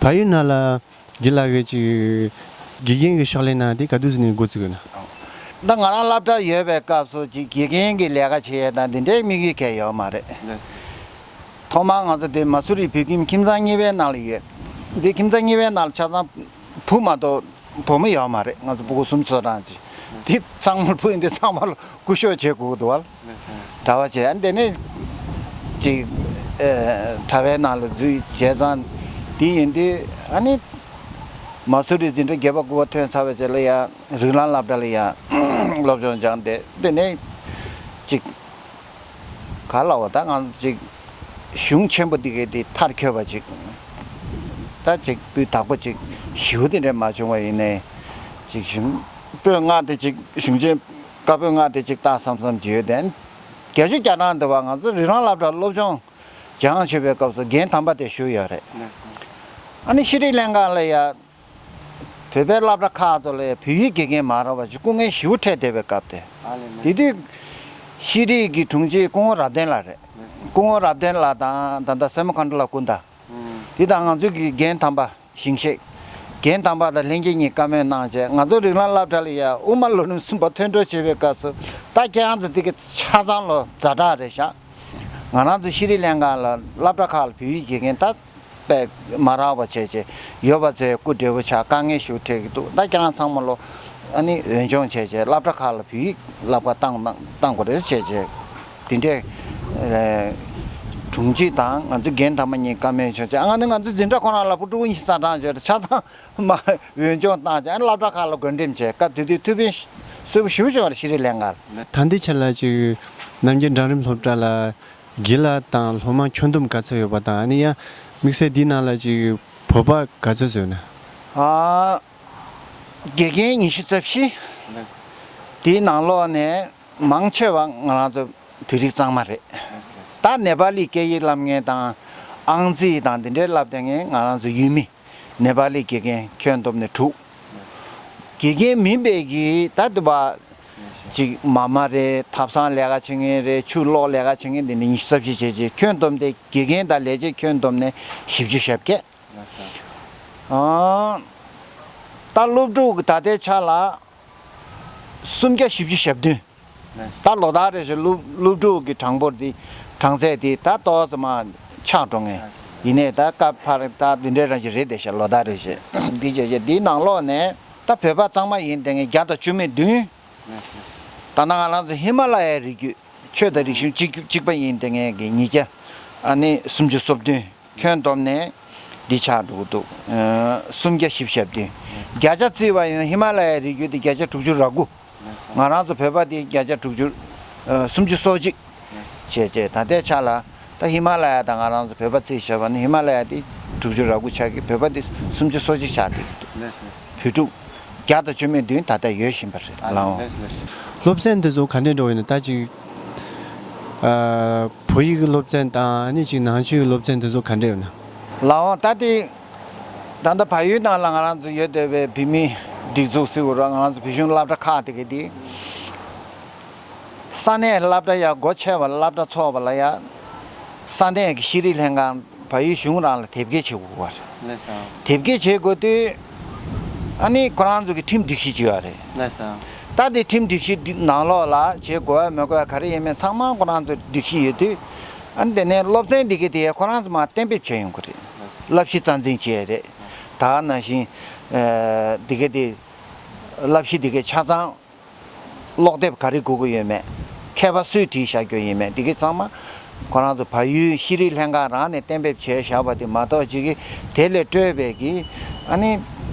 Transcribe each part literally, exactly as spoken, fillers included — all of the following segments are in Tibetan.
བལ་ཡུལ་ནང་ལ་དགེ་ལགས་ཀྱིས་ཅིག་དགེ་རྒན་གྱི་ཕྱག་ལས་གནང་དེ་ག་དུས་ཟིན་ནས་འགོ་བཙུགས་ཡོད་ན། ད་ང་རང་སློབ་གྲྭ་ཡོད་པའི་སྐབས་སུ་ཅིག་དགེ་རྒན་གྱི་ལས་ཀ་བྱེད་ཡས་དང་འདི་འདྲའི་དམིགས་ཡུལ་གང་ཡོད་མ་རེད། ཐོག་མར་ང་ཚོ་འདི་མ་སུ་རི་བོད་ཁྱིམ་ཁྱིམ་ཚང་གཉིས་པའི་ནང་ལ་ཡོད། འདི་ཁྱིམ་ཚང་གཉིས་པའི་ནང་ལ་ཆ་ཚང་བུ་མ་གཏོགས་བུ་མོ་ཡོད་མ་རེད། ང་ཚོ་སྤུ་གུ་སུམ་ཅུ་སོ་གྲངས་ཅིག་འདི་ཚང་མ་བུ་ཡིན་འདི་ཚང་མ་ལ་སྐུ་ཞབས་བྱེད་དགོས་འདུག་བ། གྲྭ་པ་བྱས་ཨ་འདི་ནས་ཅིག་ཨེ་གྲྭ་པའི་ནང་ལ་འཛུལ་བྱས་ཙང་འདི་ཡིན་དུས་ཨ་ནི་མ་སུ་རི་འཛིན་གྲྭ་བརྒྱད་པ་དགུ་པ་ཐོན་ཚར་བའི་རྗེས་ལ་ཡང་རིགས་ལམ་སློབ་གྲྭ་ལ་ཡང་སློབ་སྦྱོང་སྦྱངས་ཏེ་འདི་ནས་ཅིག་ག་ལ་བ་ད་ང་ཅིག་གཞུང་ཆེན་པོ་འདི་གའི་དེ་མཐར་འཁྱོལ་བ་ཅིག་ད་ཅིག་སྤུས་དག་པོ་ཅིག་ཞེ་པོ་དེ་འདྲ་མ་བྱུང་བ་ཡིན་ནའི་ཅིག་གཞུང་པོད་ལྔ་དེ་ཅིག་གཞུང་ཆེན་བཀའ་པོད་ལྔ་དེ་ཅིག་ལྟ་བསམ་བསམ་ཅིག་ཡོད་དེ། བརྒྱད་ཅུ་གྱ་གྲངས་འདི་བ་ང་ཚོ་རིགས་ལམ་སློབ་གྲྭ་སློབ་སྦྱོང་སྦྱང་བྱེད་པའི་སྐབས་སུ་རྒན་དམ་པ་དེ་བཞུགས་ཡོད་རེད། ཨ་ནི་ཤེས་རིག་ལྷན་ཁང་ལ་ཡ། བོད་པའི་སློབ་གྲྭ་ཁག་ཚོ་ལ་བོད་ཡིག་དགེ་རྒན་མ་རག་པ་ཅིག་སྐུ་ངལ་ཞེ་པོ་འཕྲད་བསྡད་པའི་སྐབས་དེ། དེ་དུས་ཤེས་རིག་གི་དྲུང་ཆེ་སྐུ་ངོ་རབ་བརྟན་ལགས་རེད། སྐུ་ངོ་རབ་བརྟན་ལགས་དང་ད་ལྟ་སྲས་མོ་མཁའ་འགྲོ་ལགས་སྐུ་ཟླ། དེ་དང་ང་ཚོའི་གི་རྒན་དམ་པ་ཞིང་གཤེགས། རྒན་དམ་པ་དང་ལྷན་རྒྱས་གཉིས་བཀའ་མོལ་གནང་བྱས་ང་ཚོ་རིགས་ལམ་སློབ་གྲྭ་ལ་ཡ་དབུ་མ་ལོ་རིམ་གསུམ་པ་ཐོན་འགྲོ་བྱེད་པའི་སྐབས་སུ་ད་ཁྱེད་རང་ཚོ་དེ་གི་ཆ་ཚང་ལོ་ཛ་དྲག་རེད་ཤག་ང་རང་ཚོ་ཤེས་རིག་ལྷན་ཁང་ལ་སློབ་གྲྭ་ཁག་ལ་བོད་ཡིག་དགེ་རྒན་ད། པས་མ་རག་པ་བྱས་བྱས་ཡོད་པ་ཚོས་སྐུ་བགྲེས་པོ་ཆགས་དཀའ་ངལ་ཞིག་འཕྲད་ཀྱི་འདུག་ད་ཁྱེད་རང་ཚང་མ་ལོ་ཨ་ནི་འོས་སྦྱོང་བྱས་བྱས་སློབ་གྲྭ་ཁག་ལ་བོད་ཡིག་བསླབ་ག་བཏང་གནང་བཏང་དགོས་རེད་བྱས་བྱས་དེ་འདྲའི་ཨེ་དྲུང་ཆེ་དང་ང་ཚོ་རྒན་དམ་པ་གཉིས་བཀའ་མོལ་བྱུང་བྱས་ཨ་ནི་ང་ཚོ་འཛིན་གྲྭ་ཁོ་ན་ལ་ཕྲུ་གུ་ཉི་ཤུ་རྩ་གྲངས་བྱས་ཆ་ཚང་མ་འོས་སྦྱོང་བཏང་བྱས་ཨ་ནི་སློབ་གྲྭ་ཁག་ལ་བགོ་འགྲེམས་བྱས་སྐབས་དེ་དུས་ཐུགས་ཕན་གསོས་པོ་ཞེ་པོ་བྱུང་བ་རེད་ཤེས་རིག་ལྷན་ཁང་ལ། ད་ལྟའི་ཆ་ལ་ཅིག་རྣམ་རྒྱལ་འབྲིང་རིམ་སློབ་གྲྭ་ལ། དགེ་ལགས་དང་སློབ་མ་ཁྱོན་བསྡོམས་ག་ཚོད་ཡོད་པ་དང་ཨ་ནི་ཡང་དམིགས་བསལ་འདིའི་ནང་ལ་ཅིག་བོད་པ་ག་ཚོད་ཡོད་ན། ཨ། དགེ་རྒན་ཉི་ཤུ་རྩ་བཞི། དེའི་ནང་ལོགས་ནས་མང་ཆེ་བ་ང་རང་ཚོ་བོད་རིགས་གཙང་མ་རེད། ད་ནེ་པ་ལི་སྐད་ཡིག་བསླབ་མཁན་དང་ཨང་རྩིས་དང་འདི་འདྲའི་བསླབ་བསྡད་མཁན་ང་རང་ཚོ་ཡུལ་མི། ནེ་པ་ལི་དགེ་རྒན་ཁྱོན་བསྡོམས་ནས་དྲུག་དགེ་རྒན་མིན་པའི་གི་ད་དུ་བ་ཅིག་མ་མ་རེད། ཐབ་ཚང་ལས་ཀ་བྱེད་མཁན་རེད། ཆུ་གློག་ལས་ཀ་བྱེད་མཁན་དེ་འདྲ་ཉི་ཤུ་རྩ་བཞི་བྱས་རྗེས་ཁྱོན་བསྡོམས་ཏེ་དགེ་རྒན་དང་ལས་བྱེད་ཁྱོན་བསྡོམས་ནས་བཞི་བཅུ་ཞེ་བརྒྱད། ཨང་། ད་སློབ་ཕྲུག་གི་ད་ལྟའི་ཆ་ལ་སུམ་བརྒྱ་བཞི་བཅུ་ཞེ་བདུན། ད་ལོ་ལྟར་རེ་བཞིན་སློབ་སློབ་ཕྲུག་གི་གྲངས་འབོར་འདི་གྲངས་ཚད་འདི་ད་ཏོག་ཙམ་མར་ཆག་འགྲོ་ངེས། ཡིན་ནའི་ད་སྐབས་འཕར་ད་འདི་འདྲའི་རང་བཞིན་རེད་བསྡད་ཤག་ལོ་ལྟར་རེ་བཞིན་འདི་བྱས་བྱས་འདིའི་ནང་ལོགས་ནས་ད་བོད་པ་གཙང་མ་ཡིན་བསྡད་མཁན་བརྒྱ་དང་བཅུ་མེད་བདུན། ད་ནང་ང་རང་ཚོ་ཧི་མ་ལ་ཡའི་རི་རྒྱུད་ཆོས་དང་རིག་གཞུང་གཅིག་གཅིག་པ་ཡིན་བསྡད་མཁན་གྱི་ཉིས་བརྒྱ་ཨ་ནི་སུམ་ཅུ་སོ་བདུན། ཁྱོན་བསྡོམས་ནས་འདི་ཆགས་འགྲོ་གི་འདུག་ཨ་སུམ་བརྒྱ་བཞི་བཅུ་ཞེ་བདུན། བརྒྱ་ཆ་བརྩིས་པ་ཡིན་ན་ཧི་མ་ལ་ཡའི་རི་རྒྱུད་འདི་བརྒྱ་ཆ་དྲུག་ཅུ་རེ་དགུ། ང་རང་ཚོ་བོད་པ་འདི་བརྒྱ་ཆ་དྲུག་ཅུ་ཨ་སུམ་ཅུ་སོ་གཅིག་བྱས་བྱས་ད་ལྟའི་ཆ་ལ་ད་ཧི་མ་ལ་ཡ་དང་ང་རང་ཚོ་བོད་པ་བརྩིས་བཞག་པ་ན་ཧི་མ་ལ་ཡ་འདི་དྲུག་ཅུ་རེ་དགུ་ཆགས་ཀྱི་བོད་པ་འདི་སུམ་ཅུ་སོ་གཅིག་ཆགས་བསྡད་ཀྱི་འདུག་བོད་ཕྲུག་བརྒྱ་དང་བཅུ་མེད་བདུན་ད་ལྟ་ཡོད་བཞིན་པ་རེད་ལགས་འོང་། སློབ་ཚན་འདི་ཚོ་ག་འདྲས་འགྲོ་ཡོད་ན་ད་ཅིག་ཨ། བོད་ཡིག་གི་སློབ་ཚན་དང་ཨ་ནི་ཅིག་ནང་ཆོས་ཀྱི་སློབ་ཚན་དེ་ཚོ་ག་འདྲ་ཡོད་ན། ལགས་འོང་། ད་དེ་ད་ལྟ་བལ་ཡུལ་ནང་ལ་ང་རང་ཚོ་ཡོད་བསྡད་པའི་བོད་མིའི་སྒྲིག་འཛུགས་ཟེར་དགོས་རེད། ང་རང་ཚོ་བོད་གཞུང་སློབ་གྲྭ་ཁག་དེ་ག་དེ་ས་གནས་སློབ་གྲྭ་ཡ་སྒོ་ཕྱེ་བ་ལ་སློབ་གྲྭ་ཚོགས་པ་ལ་ཡ་ས་གནས་ཀྱི་ཤེས་རིག་ལྷན་ཁང་། བལ་ཡུལ་གཞུང་རང་ལ་དེབ་སྐྱེལ་བྱེད་དགོས་པ་རེད། ལགས་སོ། དེབ་སྐྱེལ་བྱེད་དགོས་དུས་ཨ་ནི་ཁོ་རང་ཚོ་གི་ཁྲིམས་སྒྲིག་གཞི་ཅིག་ཡོད་རེད། ལགས་སོ། ད་དེ་ཁྲིམས་སྒྲིག་གཞི་འདི་ནང་ལོགས་ལ་བྱེད་དགོས་ཡ་མི་དགོས་ཡ་ག་རེ་ཡིན་མིན་ཚང་མ་ཁོ་རང་ཚོ་སྒྲིག་གཞི་ཡོད་དུས་ཨ་ནི་དེ་ནས་སློབ་ཚན་འདི་གའི་དེ་ཁོ་རང་ཚོ་མར་གཏན་འབེབས་བྱས་ཡོང་གི་རེད། ལགས་སོ། བསླབ་གཞི་རྩ་འཛིན་བྱས་རེད། ད་ག་ནང་བཞིན་ཨ་འདི་གའི་དེ་བསླབ་གཞི་འདི་གའི་ཆ་ཚང་། ཀློག་དེབ་ག་རེ་དགོས་ཀྱི་ཡོད་མེད། མཁས་པ་སུས་བྲིས་བཞག་རྒྱུ་ཡིན་མེད་འདི་གའི་ཚང་མ་ཁོ་རང་ཚོ་བལ་ཡུལ་ཤེས་རིག་ལྷན་ཁང་རང་ནས་གཏན་འབེབས་བྱས་བཞག་པ་དེ་མ་གཏོགས་ཅིག་གིས་དེ་ལས་སྤྲོས་པའི་གི་ཨ་ནི་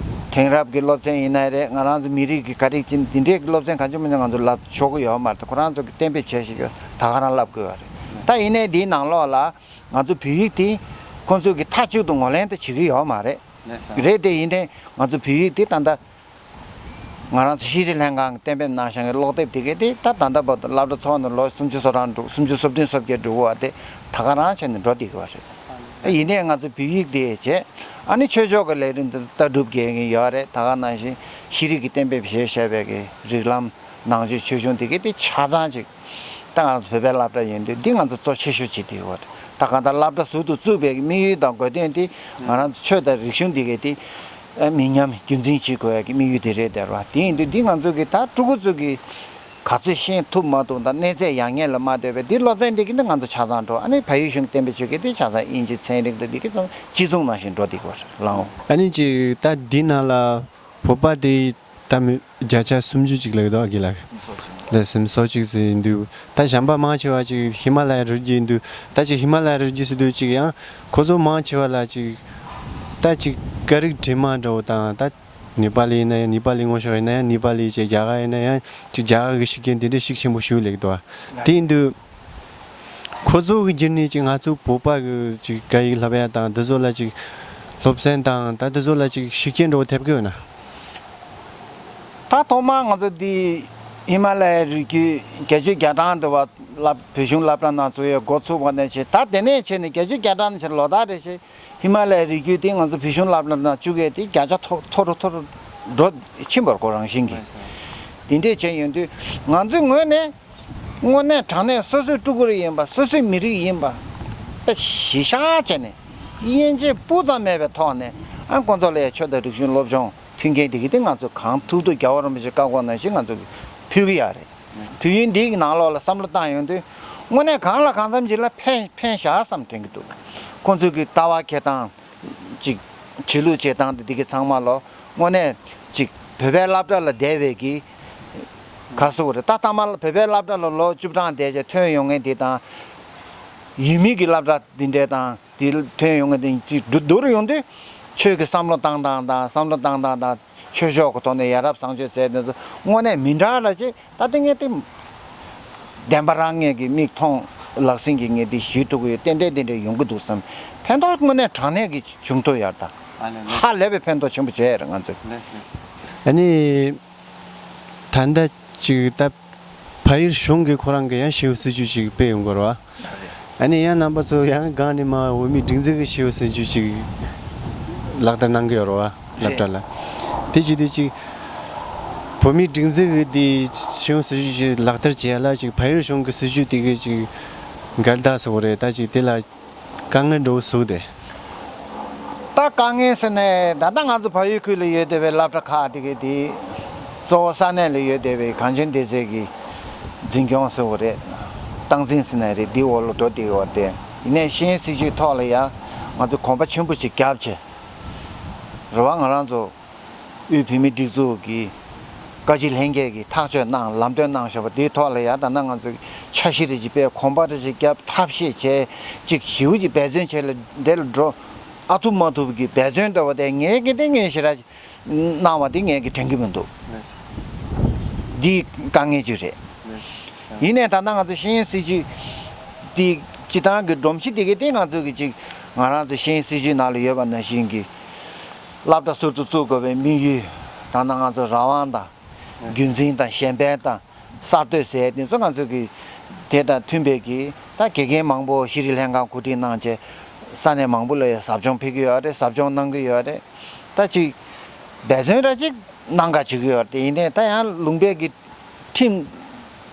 དེང་རབས་ཀྱི་སློབ་ཚན་ཡིན་ན་རེད། ང་རང་ཚོ་མི་རིགས་ཀྱི་ག་རེ་ཅིག་འདི་འདྲའི་གི་སློབ་ཚན་གང་བྱུང་མི་འདྲ་ང་ཚོ་བསླབ་ཆོག་གི་ཡོད་མ་རེད། ཁོ་རང་ཚོ་གི་གཏན་འབེབས་བྱས་བཞག་རྒྱུ་ད་ག་རང་བསླབ་དགོས་པ་རེད། ད་ཡིན་ནའི་འདིའི་ནང་ལོགས་ལ་ང་ཚོ་བོད་ཡིག་དེ་ཁོང་ཚོ་གི་མཐའ་གཅིག་ཏུ་ངོས་ལེན་དེ་བྱེད་ཀྱི་ཡོད་མ་རེད། རེད་དེ་ཡིན་ནའི་ང་ཚོ་བོད་ཡིག་དེ་ད་ལྟ། ང་རང་ཚོ་ཤེས་རིག་ལྷན་ཁང་གིས་གཏན་འབེབས་གནང་བཞག་གི་ཀློག་དེབ་དེ་གའི་དེ་ད་ད་ལྟ་བར་དུ་སློབ་གྲྭ་ཚོགས་ནས་ལོ་སུམ་ཅུ་སོ་གྲངས་འགྲོ་སུམ་ཅུ་སོ་བདུན་སོ་བརྒྱད་འགྲོ་བ་དེ་ད་ག་རང་བྱས་ནས་འགྲོ་བསྡད་ཀྱི་བ་རེད། ཡིན་ནའི་ང་ཚོ་བོད་ཡིག་དེ་བྱས་ཨ་ནི་ཆོས་ཕྱོགས་ཀྱི་ལས་རིམ་དེ་ལྟ་གྲུབ་རྒྱལ་གྱི་ཡོད་རེད། ད་ག་ནང་བཞིན་ཤེས་རིག་གི་གཏན་འབེབས་བྱས་བཞག་པའི་གི་རིགས་ལམ་ནང་ཆོས་ཆོས་གཞུང་དེ་གའི་དེ་ཆ་ཚང་ཅིག་ད་ང་ཚོ་བོད་པའི་སློབ་གྲྭ་ཡིན་དུས་འདི་ང་ཚོ་གཙོ་ཆེ་ཤོས་བྱེད་བསྡད་ཀྱི་བ་རེད། ད་གང་ལྟར་སློབ་གྲྭ་ཟུར་དུ་བཙུགས་པའི་དམིགས་ཡུལ་དང་དགོས་དོན་དེ་ང་རང་ཚོ་ཆོས་དང་རིག་གཞུང་འདི་གའི་དེ་མི་ཉམས་རྒྱུན་འཛིན་བྱེད་དགོས་ཡ་གི་དམིགས་ཡུལ་དེ་རེད་དེ་རེད་བ། དེ་ཡིན་དུས་འདི་ང་ཚོ་གི་ད་ཕྲུ་གུ་ཚོ་གི་ག་ཚོད་ཤེས་ཐུབ་མ་ཐུབ་དང་གནས་ཚད་ཡག་ཉེས་ལ་མ་ལྟོས་པའི་འདི་སློབ་ཚན་འདི་གི་ནི་ང་ཚོ་ཆ་ཚང་འགྲོ། ཨ་ནི་བལ་ཡུལ་གཞུང་གི་བསྟན་པའི་ཆོས་ཀྱི་དེ་ཆ་ཚང་དབྱིན་ཇི་ཚན་རིག་དང་འདི་གི་ཚང་གཅིག་མཚུངས་ནང་བཞིན་འགྲོ་བསྡད་ཀྱི་ཡོད་རེད་ལགས། ཨ་ནི་ཅིག་ད་འདི་ནང་ལ་བོད་པ་དེ་ད་མི་བརྒྱ་ཆ་སུམ་ཅུ་ཅིག་ལེགས་འདུག་ཨ་གི་ལགས། ལ་སུམ་སོ་གཅིག་ཟེར་ཡིན་དུས་ད་གཞན་པ་མང་ཆེ་བ་ཅིག་ཧི་མ་ལ་ཡ་རི་རྒྱུད་ཡིན་དུས་ད་ཅིག་ཧི་མ་ལ་ཡ་རི་རྒྱུད་ཟེར་དུས་ཅིག་ཡང་ཁོ་ཚོ་མང་ཆེ་བ་ལ་ཅིག་ད་ཅིག་སྐད་རིགས་དྲི་མ་འདྲ་བོ་དང་ད་ནེ་པ་ལི་ཡིན་ན་ཡང་ནེ་པ་ལི་ངོ་ཤེས་ཡིན་ན་ཡང་ནེ་པ་ལི་བྱས། རྒྱ་གར་ཡིན་ན་ཡང་ཅིག་རྒྱ་གར་གྱི་ཤེས་མཁན་དེ་འདྲའི་ཤུགས་ཆེན་པོ་ཞིག་ལེགས་འདུག་ཨ། དེ་ཡིན་དུས་ཁོ་ཚོ་གི་བརྒྱུད་ནས་ཅིག་ང་ཚོ་བོད་པ་གི་ཅིག་སྐད་ཡིག་བསླབ་ཡ་དང་འདི་ཚོ་ལ་ཅིག་སློབ་ཚན་དང་ད་འདི་ཚོ་ལ་ཅིག་ཤུགས་རྐྱེན་འདྲ་བོ་ཐེབས་ཀྱི་ཡོད་ན། ད་ཐོག་མར་ང་ཚོ་འདི་ཧི་མ་ལ་ཡའི་རི་རྒྱུད་བརྒྱད་ཅུ་གྱ་གྲངས་འདི་བ་བོད་གཞུང་སློབ་གྲྭ་ནང་ཚུད་ཡས་འགོ་ཚུགས་པ་ནས་བྱས། ད་དེ་ནས་བྱས་ནས་བརྒྱད་ཅུ་གྱ་གྲངས་ནས་བྱས་ལོ་ལྟར་རེ་བཞིན་ཧི་མ་ལ་ཡའི་རི་རྒྱུད་དེ་ང་ཚོ་བོད་གཞུང་སློབ་གྲྭ་ནང་བཅུག་ཡས་དེ་བརྒྱ་ཆ་མཐོ་རུ་མཐོ་རུ་འགྲོ་ཕྱིན་པར་གོ་རང་བཞིན་གྱིས། དེ་འདྲས་བྱས་ཡོང་དུས་ང་ཚོའི་ངོས་ནས་དངོས་གནས་དྲང་གནས་སོ་སོའི་ཕྲུ་གུ་རིགས་ཡིན་པ། སོ་སོའི་མི་རིགས་ཡིན་པ་དཔེ་གཞི་བཞག་བྱས་ནས་དབྱེ་འབྱེད་སྤུ་ཙམ་མེད་པའི་ཐོག་ནས་ཨ་ཁོང་ཚོ་ལ་ཆོས་དང་རིག་གཞུང་སློབ་སྦྱོང་མཐུན་རྐྱེན་དེ་གི་དེ་ང་ཚོས་གང་ཐུབ་ཐུབ་རྒྱལ་བ་རིན་པོ་ཆེ་བཀའ་དགོངས་ནང་བཞིན་ང་ཚོས་ཕུལ་གི་ཡོད་རེད། དུས་ཡུན་འདིའི་ནང་ལོགས་ལ་བསམ་བློ་བཏང་ཡོང་དུས་དངོས་གནས་གང་ལ་གང་འཚམ་ཅིག་ལ་ཕན་ཕན་བཞག་བསམ་དྲན་གྱི་འདུག་ཁོང་ཚོས་ཀྱི་ལྟ་བ་འཁྱེར་སྟངས་ཅིག་བྱེད་ལུགས་བྱེད་སྟངས་དེ་འདི་གི་ཚང་མ་ལོ་དངོས་གནས་ཅིག་བོད་པའི་སློབ་གྲྭ་ལ་བསྡད་པའི་གི་ག་སོ་རེད། ད་ལྟ་མ་བོད་པའི་སློབ་གྲྭ་ལ་ལོ་བཅུ་གྲངས་བསྡད་རྗེས་ཐོན་ཡོང་མཁན་དེ་དང་། ཡུལ་མི་གི་སློབ་གྲྭ་འདི་འདྲས་དང་དེ་ཐོན་ཡོང་མཁན་དེ་ཅིག་བསྡུར་ཡོང་དུས་ཆོས་ཀྱི་བསམ་བློ་བཏང་སྟངས་དང་བསམ་བློ་བཏང་སྟངས་དང་ཆོས་ཕྱོགས་ཀྱི་ཐོག་ནས་ཡ་རབས་བཟང་སྤྱོད་ཟེར་དེ་ཚོ་དངོས་གནས་མི་འདྲ་ར་ཅིག་ད་ལྟ་ངས་དེ་བདེན་པ་རང་ངེད་ཀྱི་མིག་མཐོང་ལག་ཟིན་གྱིས་ངས་འདི་ཞུ་ཐུབ་ཀྱི་ཡོད། ཏན་ཏན་དེ་འདྲ་ཡོང་གི་འདུག་བསམ། ཕན་ཐོགས་དངོས་གནས་དྲང་གནས་ཀྱི་བྱུང་ཐུབ་ཡོད་ད། ཨ་ལས་ལས། ཧ་ལས་པའི་ཕན་ཐོགས་ཆེན་པོ་བྱས་ཡོད་རེད་ང་ཚོས། ལས་ལས། ཨ་ནི་ད་ལྟ་ཅིག་ད་བལ་ཡུལ་གཞུང་གིས་ཁོ་རང་གི་ཡང་ཞེའུ་སྲིད་ཇུས་ཅིག་སྤེལ་ཡོང་གི་རེད་བ། ཨ་ནི་ཡང་རྣམ་པ་ཚོ་ཡང་སྒང་ནས་མ་བོད་མིའི་སྒྲིག་འཛུགས་ཀྱི་ཞེའུ་སྲིད་ཇུས་ཅིག་ལག་བསྟར་གནང་གི་ཡོད་རེད་བ་སློབ་གྲྭ་ལ། དེ་བྱེད་དུས་ཅིག་བོད་མིའི་སྒྲིག་འཛུགས་ཀྱི་དེ་ཞེའུ་སྲིད་ཇུས་ཅིག་ལག་བསྟར་བྱེད་ཡ་ལ་ཅིག་བལ་ཡུལ་གཞུང་གི་སྲིད་ཇུས་དེ་གི་ཅིག་འགལ་ཟླ་བཟོ་གི་རེད། ད་ཅིག་དེ་ལ་དཀའ་ངལ་འདྲ་བོ་བཟོ་དེ། ད་དཀའ་ངལ་ཟེར་ནས་ད་ལྟ་ང་ཚོ་བལ་ཡུལ་ཁུལ་ལ་ཡོད་བསྡད་པའི་སློབ་གྲྭ་ཁག་དེ་གའི་དེ་གཙོ་བོ་ས་གནས་ལ་ཡོད་བསྡད་པའི་གངས་ཅན་སྡེ་ཚན་གྱི་འཛིན་སྐྱོང་ཟེར་བ་རེད། སྟངས་འཛིན་ཟེར་ན་རེད། དེའི་འོག་ལ་འགྲོ་བསྡད་ཡོད་རེད། ཡིན་ནའི་ཤེས་ཡོན་སྲིད་ཇུས་ཐོག་ལ་ཡང་ང་ཚོས་གོམ་པ་ཆེན་པོ་ཞིག་བརྒྱབ་བྱས་རེད་བ། ང་རང་ཚོ་དབུས་བོད་མིའི་སྒྲིག་འཛུགས་ཀྱི་བཀའ་སྤྱི་ལྷན་རྒྱས་ཀྱིས་ཐག་གཅོད་གནང་ལམ་སྟོན་གནང་བཞག་པ་དེའི་ཐོག་ལ་ཡང་ད་ནང་ང་ཚོས་འཆར་གཞི་རེ་ཅིག་སྤེལ། གོམ་པ་རེ་ཅིག་བརྒྱབ། ཐབས་ཤེས་བྱས། ཅིག་ཞེའུ་ཅིག་འབད་བརྩོན་བྱས་ལ་འདི་ལ་འགྲོ། ཨ་ཐུབ་མ་ཐུབ་ཀྱི་འབད་བརྩོན་འདྲ་བ་དེ་ངས་ཀྱི་དེ་ངས་ཞེ་དྲག་གནང་བ་དེ་ངས་ཀྱི་དྲན་གྱི་མི་འདུག་འདི་དཀའ་ངལ་ཅིག་རེད། ཡིན་ནའི་ད་ལྟ་ང་ཚོ་ཤེས་ཡོན་སྲིད་ཇུས་དེ་སྤྱི་བཏང་གི་སྒྲོམ་གཞི་དེ་གའི་སྟེང་ང་ཚོ་གི་ཅིག་ང་རང་ཚོ་ཤེས་ཡོན་སྲིད་ཇུས་ནང་ལ་ཡོད་པ་ནང་བཞིན་གྱི་སློབ་གྲྭ་ཟུར་དུ་བཙུགས་དགོས་པའི་དམིགས་ཡུལ། ད་ལྟ་ང་ཚོ་རང་དབང་དང་རྒྱུན་འཛིན་དང་གཞན་ཕན་དང་གསར་གཏོད་ཟེར་དེ་ཚོ་ང་ཚོ་གི་དེ་དང་མཐུན་པའི་གི་ད་དགེ་རྒན་མང་པོ་ཤེས་རིག་ལྷན་ཁང་གོ་སྒྲིག་གནང་བྱས་ས་གནས་མང་པོ་ལ་ཡང་ཟབ་སྦྱོང་ཕེབས་ཀྱི་ཡོད་རེད། ཟབ་སྦྱོང་གནང་གི་ཡོད་རེད། ད་ཅིག་འབད་བརྩོན་ར་ཅིག་གནང་ག་བྱེད་ཀྱི་ཡོད་རེད། ཡིན་ནའི་ད་ཡང་ལུང་པའི་གི་ཁྲིམས་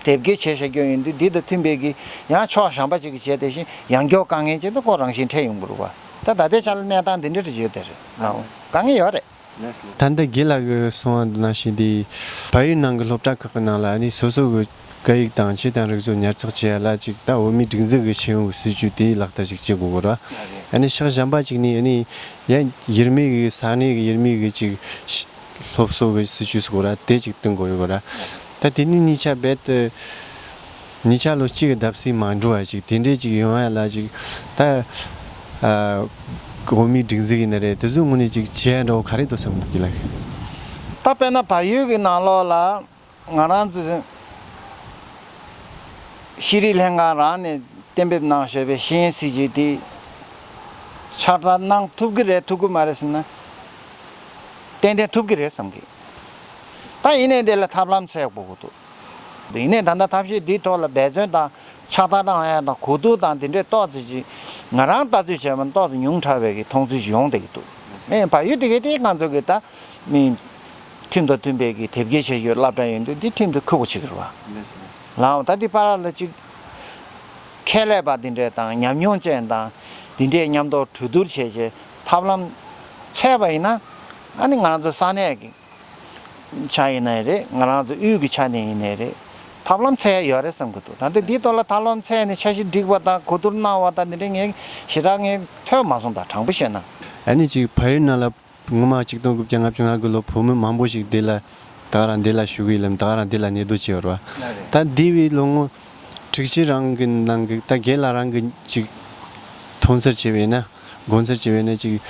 དེབ་སྐྱེལ་བྱས་བཞག་རྒྱུ་ཡིན་དུས་འདི་དང་མཐུན་པའི་གི་ཡང་ཕྱོགས་གཞན་པ་ཅིག་གི་བྱས་དེ་བཞིན་ཡང་སྐྱོ་དཀའ་ངལ་ཅིག་ད་ཁོ་རང་བཞིན་འཕྲད་ཡོང་གི་རེད་བ། ད་ད་ལྟའི་ཆ་ལ་གནས་སྟངས་འདི་འདྲ་རེ་བརྗོད་དེ་རེད་ལགས། དཀའ་ངལ་ཡོད་རེད། ད་ལྟ་དགེ་ལགས་ཀྱིས་གསུངས་པ་ནང་བཞིན་དེ་བལ་ཡུལ་ནང་གི་སློབ་གྲྭ་ཁག་གི་ནང་ལ་ཨ་ནི་སོ་སོ་གི་སྐད་ཡིག་དང་ཆོས་དང་རིག་གཞུང་ཉར་ཚགས་བྱེད་ཡ་ལ་ཅིག་ད་བོད་མིའི་སྒྲིག་འཛུགས་ཀྱི་ཤེས་ཡོན་གྱི་སྲིད་ཇུས་དེ་ལག་བསྟར་ཅིག་བྱེད་དགོས་གི་རེད། ཨ་ནི་ཕྱོགས་གཞན་པ་ཅིག་ནས་ཨ་ནི་ཡང་ཡུལ་མི་གི་ས་གནས་ཀྱི་ཡུལ་མི་གི་ཅིག་སློབ་གསོ་གི་སྲིད་ཇུས་སུ་གོ་ར་དེ་ཅིག་བསྟུན་དགོས་ཡོད་གོ་ར། ད་དེ་ནི་གཉིས་ཆ་རྦད་དེ་གཉིས་ཆ་ལོ་གཅིག་གི་བརྡབ་གསིག་མ་འགྲོ་བ་ཅིག་དེ་འདྲས་ཅིག་ཡོང་ཡ་ལ་ཅིག་ད་ཨ་བོད་མིའི་སྒྲིག་འཛུགས་ཡིན་ན་རེད། དེ་ཚོའི་ངོས་ནས་ཅིག་བྱེད་ཡ་འདྲ་བོ་ག་རེ་འདུག་བསམ་གི་ལགས། ད་དཔེར་ན་བལ་ཡུལ་གྱི་ནང་ལོགས་ལ་ང་རང་ཚོ་ཤེས་རིག་ལྷན་ཁང་རང་ནས་གཏན་འབེབས་གནང་བཞག་པའི་ཤེས་ཡོན་སྲིད་ཇུས་དེ་ཕྱག་བསྟར་གནང་ཐུབ་ཀྱི་རེད་ཐུབ་ཀྱི་མ་རེད་ཟེར་ན། ཏན་ཏན་ཐུབ་ཀྱི་རེད་བསམ་གི། ད་ཡིན་ནའི་དེ་ལ་ཐབས་ལམ་འཚོལ་དགོས་ཀྱི་འདུག་དེ་ཡིན་ནའི་ད་ལྟ་ཐབས་ཤེས་འདིའི་ཐོག་ལ་འབད་བརྩོན་དང་ཕྱག་བསྟར་གནང་ཡ་དང་གོ་བསྡུར་དང་དེ་འདྲའི་ཏོག་ཙམ་ཅིག་ང་རང་ལྟ་ཚུལ་བྱས་པ་ན་ཏོག་ཙམ་ཉུང་དྲགས་པའི་གི་མཐོང་ཚུལ་ཞིག་ཡོང་བསྡད་ཀྱི་འདུག་ཨེ་བལ་ཡུལ་དེ་གའི་དེ་ང་ཚོ་གི་ད་མི་ཁྲིམས་དང་མཐུན་པའི་གི་དེབ་སྐྱེལ་བྱས་ཡོད་སློབ་གྲྭ་ཡིན་དུས་འདི་ཁྲིམས་དང་འཁྲིལ་བ་ཞིག་རེད་བ། ལའང་ད་འདི་བར་ལ་ཅིག་ ཁྱད་ལས་པ་འདི་འདྲས་དང་ཉམས་མྱོང་ཅན་དང་འདི་འདྲས་མཉམ་དུ་གྲོས་བསྡུར་བྱས་བྱས་ཐབས་ལམ་འཚོལ་བ་ཡིན་ན། ཨ་ནི་ང་རང་ཚོ་ས་གནས་ཀྱི་ཆ་ཡིན་ནའི་རེད། ང་རང་ཚོ་དབུས་ཀྱི་ཆ་ནས་ཡིན་ནའི་རེད། ཐབས་ལམ་འཚོལ་ཡ་ཡོད་རེད་བསམ་གྱི་འདུག་ད་ལྟ་འདིའི་ཐོག་ལ་ཐབས་ལམ་འཚོལ་ནས་འཆར་གཞི་བསྒྲིགས་པ་དང་གོ་བསྡུར་གནང་བ་དང་འདི་འདྲས་ངས་ཞེ་དྲག་ངས་ཐོས་མ་སོང་། ད་དྲང་པོ་བཤད་ན། ཨ་ནི་ཅིག་ཕ་ཡུལ་ནང་ལ་སྔོན་མ་ཆིག་སྟོང་དགུ་བརྒྱ་ལྔ་བཅུ་ང་དགུ་ལོ་བོད་མི་མང་པོ་ཞིག་འདི་ལ་ད་ག་རང་འདི་ལ་བཞུགས་ཡོད་ལ་ད་ག་རང་འདི་ལ་གནས་སྡོད་བྱས་ཡོད་རེད་བ། ད་འདི་བའི་ལོ་ངོ་དྲུག་ཅུ་རང་གི་ནང་གི་ད་རྒན་ལགས་རང་གི་ཅིག་མཐོང་ཚུལ་བྱས་པས་ན། དགོངས་ཚུལ་བྱས་པས་ན་ཅིག་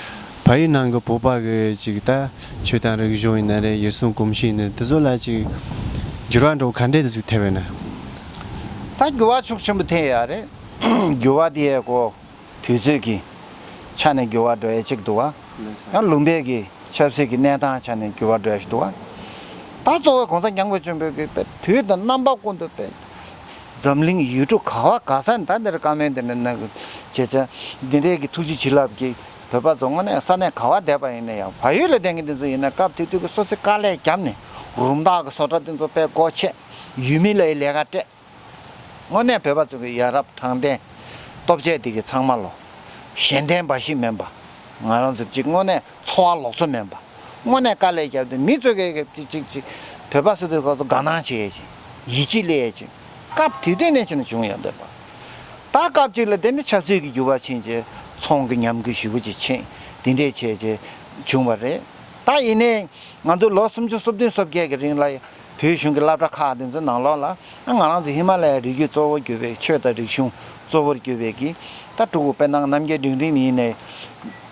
ཕ་ཡུལ་ནང་གི་བོད་པ་གི་ཅིག་ད་ཆོས་དང་རིག་གཞུང་ཡིན་ན་རེད། ཡུལ་སྲུང་གོམས་གཤིས་ཡིན་ན་དེ་ཚོ་ལ་ཅིག་འགྱུར་བ་འགྲོ་ག་འདྲས་ཅིག་ཐེབས་པས་ན། ད་འགྱུར་བ་ཤུགས་ཆེན་པོ་ཐེབས་ཡ་རེད། འགྱུར་བ་དེ་ཡས་གོ་དུས་ཚོད་ཀྱི་ཆ་ནས་འགྱུར་བ་འགྲོ་ཡ་གཅིག་འདུག་བ། ཡང་ལུང་པའི་གི་ཆབ་སྲིད་ཀྱི་གནས་སྟངས་ཆ་ནས་འགྱུར་བ་འགྲོ་ཡ་ཞིག་འདུག་བ། ད་གཙོ་བོ་གོང་ས་སྐྱབས་མགོན་ཆེན་པོས་གི་དཔེ་དུས་དང་རྣམ་པ་ཀུན་ཏུ་དཔེ་འཛམ་གླིང་ཡུལ་གྲུ་ག་བ་ག་ས་ནས་ད་འདིར་བཀའ་མོལ་འདི་འདྲ་གནང་གི་བྱས་ཙང་འདི་འདྲའི་གི་ཐུགས་རྗེ་བྱིན་རླབས་ཀྱིས་བོད་པ་ཚོ་དངོས་གནས་ས་གནས་ག་བ་བསྡད་པ་ཡིན་ན་ཡང་བལ་ཡུལ་ལ་བསྡད་མཁན་འདི་ཚོ་ཡིན་ན་སྐབས་དེ་དུས་ཀྱི་སོ་སོའི་དཀའ་ལས་བརྒྱབ་ནས་རུམ་བཏགས་ཀྱི་བཟོ་གྲྭ་འདི་ཚོ་དཔེ་སྒོ་ཕྱེ། ཡུལ་མི་ལ་ཡི་ལས་ཀ་སྤྲད། དངོས་གནས་བོད་པ་ཚོ་གི་ཡ་རབས་དྲང་བདེན་སྟོབས་ཆེ་དེ་གི་ཚང་མ་ལོ། གཞན་བརྟེན་འབའ་ཞིག་མིན་པ། ང་རང་ཚོ་གཅིག་དངོས་གནས་འཚོ་བ་ལོག་འཚོ་མིན་པ། དངོས་གནས་དཀའ་ལས་བརྒྱབ་སྟེ་མི་ཚོ་གི་གཅིག་གཅིག་གཅིག་བོད་པ་ཚོ་དེ་ཁོ་ཚོ་དགའ་སྣང་བྱེད་ཡས་ཅིག་ཡིད་ཆེས་སླེབས་ཡས་ཅིག་སྐབས་དེ་དུས་ནས་བྱས་ནས་བྱུང་ཡོད་འདོད་པ། ད་སྐབས་གཅིག་ལ་དེ་ནི་ཆབ་སྲིད་ཀྱི་འགྱུར་བ་ཕྱིན་རྗེས་ཚོང་གི་ཉམས་རྒུད་ཞེ་པོ་ཅིག་ཕྱིན་དེ་འདྲས་བྱས་རྗེས་བྱུང་བ་རེད། ད་ཡིན་ནའི་ང་ཚོ་ལོ་སུམ་ཅུ་སོ་བདུན་སོ་བརྒྱད་ཀྱི་རིང་ལ་བོད་གཞུང་གི་སློབ་གྲྭ་ཁག་དེ་ཚོའི་ནང་ལོགས་ལ་ང་རང་ཚོ་ཧི་མ་ལ་ཡའི་རི་རྒྱུད་གཙོ་བོར་གྱུར་པའི་ཆོས་དང་རིག་གཞུང་གཙོ་བོར་གྱུར་པའི་གི་ད་ཕྲུ་གུ་དཔེར་ན་རྣམ་རྒྱལ་སྒྲིང་སྒྲིང་ཡིན་ནའི་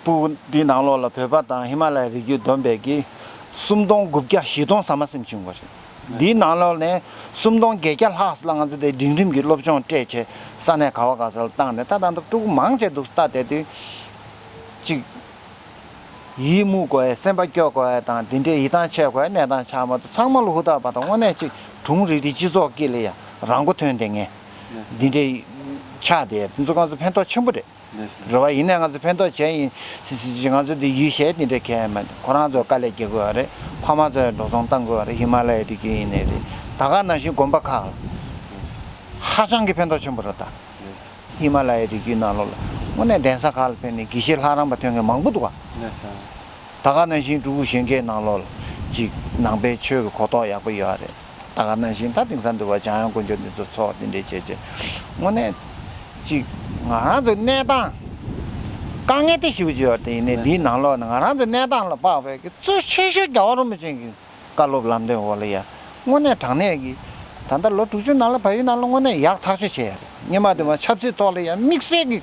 ཕྲུ་གུ་འདིའི་ནང་ལོགས་ལ་བོད་པ་དང་ཧི་མ་ལ་ཡའི་རི་རྒྱུད་བསྡོམས་པའི་གི་སུམ་སྟོང་དགུ་བརྒྱ་བཞི་སྟོང་ཟ་མ་ཟིན་བྱུང་བ་རེད། འདིའི་ནང་ལོགས་ནས་སུམ་སྟོང་བརྒྱད་བརྒྱ་ལྷག་ལ་ང་ཚོ་དེ་སྒྲིང་སྒྲིང་གི་སློབ་སྦྱོང་སྤྲད་བྱས་ས་གནས་ག་བ་ག་ས་ལ་བཏང་ནས་ད་ད་ལྟ་ཕྲུ་གུ་མང་ཆེ་འདུག་ལྟ་བསྡད་དུས་གཅིག་ཡིད་མུག་དགོས་ཡ་སེམས་པ་སྐྱོ་དགོས་ཡ་དང་དེ་འདྲའི་ཡིད་ཐང་ཆད་དགོས་ཡ་གནས་སྟངས་ཆགས་མ་ཐུབ། ཚང་མ་ལ་ཧུར་ཐག་པ་དང་དངོས་གནས་ཅིག་སྒྲུང་རིག་རིག་སྤྱི་ཚོགས་དཀྱིལ་ལ་ཡ་རང་མགོ་ཐོན་བསྡད་མཁན་འདི་འདྲའི་ཆགས་བསྡད་ཡ་འདི་ཚོ་ང་ཚོ་ཕན་ཐོགས་ཆེན་པོ་རེད། རེད་བ། ཡིན་ནའི་ང་ཚོ་ཕན་ཐོགས་བྱས་ཡིན་སི་སི་ཅིག་ང་ཚོ་འདི་ཡུལ་གཞན་འདི་འདྲའི་ཁྱད་མ་ཁོ་རང་ཚོ་དཀའ་ལས་རྒྱག་དགོས་པ་རེད། ཕ་མ་ཚོས་འགྲོ་སོང་བཏང་དགོས་པ་རེད། ཧི་མ་ལ་ཡའི་རི་རྒྱུད་ཡིན་ནའི་རེད། ད་ག་ནང་བཞིན་དགོན་པ་ཁག་ལ་ཧ་ཅང་གི་ཕན་ཐོགས་ཆེན་པོ་རེད་ད། ཧི་མ་ལ་ཡའི་རི་རྒྱུད་ནང་ལོགས་ལ་དངོས་གནས་གདན་ས་ཁག་ལ་ཕེབས་ནས་དགེ་བཤེས་ལྷ་རམས་པ་ཐོན་མཁན་མང་པོ་འདུག་ག་ལགས་སོ། ད་ག་ནང་བཞིན་སྤྲུལ་སྐུ་གཞོན་སྐྱེས་ནང་ལོགས་ལ་ཅིག་ནང་པའི་ཆོས་ཀྱི་གོ་རྟོགས་ཡག་པོ་ཡོད་རེད། ད་ག་ནང་བཞིན་ད་དེང་སང་འདུལ་བ་འཇམ་དབྱངས་དཀོན་མཆོག་འདི་ཚོ་ཚོགས་འདི་འདྲས་བྱས་བྱས་དངོས་གནས་ཅིག་ང་རང་ཚོའི་གནས་སྟངས་དཀའ་ངལ་དེ་ཞེ་པོ་ཅིག་ཡོད་རེད། དེ་ཡིན་ནའི་འདིའི་ནང་ལོགས་ནས་ང་རང་ཚོའི་གནས་སྟངས་ལ་དཔག་པའི་གི་གཙོ་ཆེ་ཤོས་རྒྱལ་བ་རིན་པོ་ཆེ་གི་བཀའ་སློབ་ལམ་སྟོན་འོག་ལ་ཡ། དངོས་གནས་དྲང་གནས་ཀྱི། ད་ལྟ་ལོ་དྲུག་ཅུ་ནང་ལ་བལ་ཡུལ་ནང་ལ་དངོས་གནས་ཡག་ཐག་ཆོད་བྱས་ཡ་རེད། སྔོན་མ་དེ་མ་ཆབ་སྲིད་ཐོག་ལ་ཡ་དམིགས་བསལ་གྱི་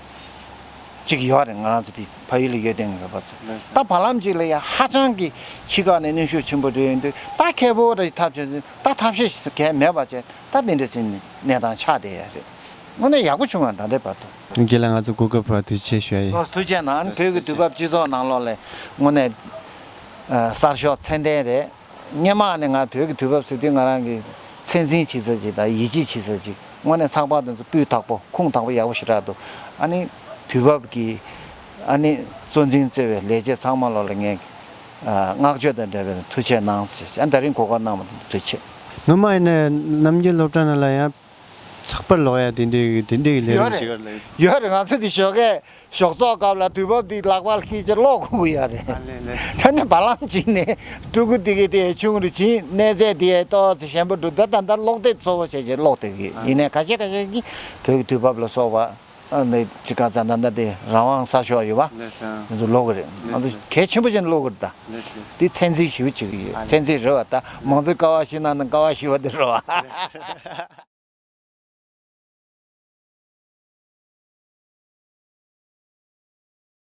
ཅིག་ཡོད་རེད། ང་རང་ཚོ་དེ་བལ་ཡུལ་ལ་ཡོད་དེ་ངེས་པ་ཚོ་ད་བར་ལམ་ཅིག་ལ་ཡ་ཧ་ཅང་གི་ཕྱི་ཁ་ནས་གནོན་ཤུགས་ཆེན་པོ་སྤྲད་ཡོང་དུས་ད་ཁེ་པོ་རེ་ཐབས་ཆེ་ཟིན་ད་ཐབས་ཤེས་གལ་མེད་པ་བྱས་ད་དེ་འདྲ་ཟིན་གནས་སྟངས་ཆགས་བསྡད་ཡ་རེད། དངོས་གནས་ཡག་པོ་བྱུང་བ་ད་ལྟའི་བར་དུ། རྒན་ལགས་ང་ཚོ་གོ་སྐབས་ཕར་དུས་ཆེ་ཞུ་ཡ་ཡིན། ལགས་ཐུགས་རྗེ་གནང་། བོད་ཀྱི་དུས་བབ་སྤྱི་ཚོགས་ནང་ལོགས་ལ་དངོས་གནས་གསར་ཤོག་ཚད་ལྡན་རེད། སྔོན་མ་ནས་ང་བོད་ཀྱི་དུས་བབ་ཟེར་དུས་ང་རང་གི་མཚན་འཛིན་བྱེད་ས་ཅིག་དང་ཡིད་ཆེས་བྱེད་ས་ཅིག་དངོས་གནས་ཚགས་པར་དེ་ཚོ་སྤུས་དག་པོ་ཁུངས་དག་པོ་ཡག་པོ་ཞེ་དྲག་འདུག་ཨ་ནི་དུས་བབ་ཀྱི་ཨ་ནི་གཙོ་འཛིན་གཙོས་པའི་ལས་བྱེད་ཚང་མ་ལོགས་ལ་ངས་བསྔགས་བརྗོད་དང་འབྲེལ་བའི་ཐུགས་ཆེ་གནང་ཞེས་ཨ་ད་རིང་གོ་སྐབས་གནང་བ་དེ་ཐུགས་རྗེ་ཆེ། སྔོན་མ་ཡིན་ན་རྣམ་རྒྱལ་སློབ་གྲྭ་ནང་ལ་ཡང་། ཚགས་པར་ཀློག་ཡ་དེ་འདྲའི་དེ་འདྲའི་ལས་རིམ་ཞིག་ཡོད་རེད། ཡོད་རེད། ང་ཚོ་འདི་ཞོགས་ཀས་ཞོགས་ཚོགས་སྐབས་ལ་དུས་བབ་འདི་ལག་པར་འཁྱེར་བྱས་ཀློག་དགོས་ཀྱི་ཡོད་རེད། ཨ་ལས་ལས། ད་ནི་བར་ལམ་ཅིག་ནས་ཕྲུ་གུ་འདི་གའི་དེ་ཆུང་རུ་ཕྱིན་གནས་ཚད་འདི་ཏོག་ཙམ་ཞན་པོ་འགྲོ་ད་ད་ལྟ་ཀློག་དེབ་གཙོ་བོ་བྱས་བྱས་ཀློག་བསྡད་ཀྱི་ཡིན་ནའི་ཁ་ཤས་ཁ་ཤས་ཀྱིས་བོད་ཀྱི་དུས་བབ་ལ་སོགས་པ་ཨ་ནི་ཅི་ག་ཙམ་ད་ལྟ་དེ་རང་དབང་གསར་ཤོག་ཡོད་པ་ལགས་སོ། ང་ཚོ་ཀློག་གི་རེད། ང་ཚོ་ལགས་སོ། གལ་ཆེན་པོ་བྱས་ནས་ཀློག་གི་རེད་ད། ལགས་སོ། དེ་ཚད་འཛིན་ཞེ་པོ་བྱེད་ཀྱི་ཡོད། ཨ་ཚད་འཛིན་རེད་བ་ད་མང་གཙོའི་ཀ་བ་བཞི་ནང་ནས་ཀ་བ་བཞི་བ་དེ་རེད་བ།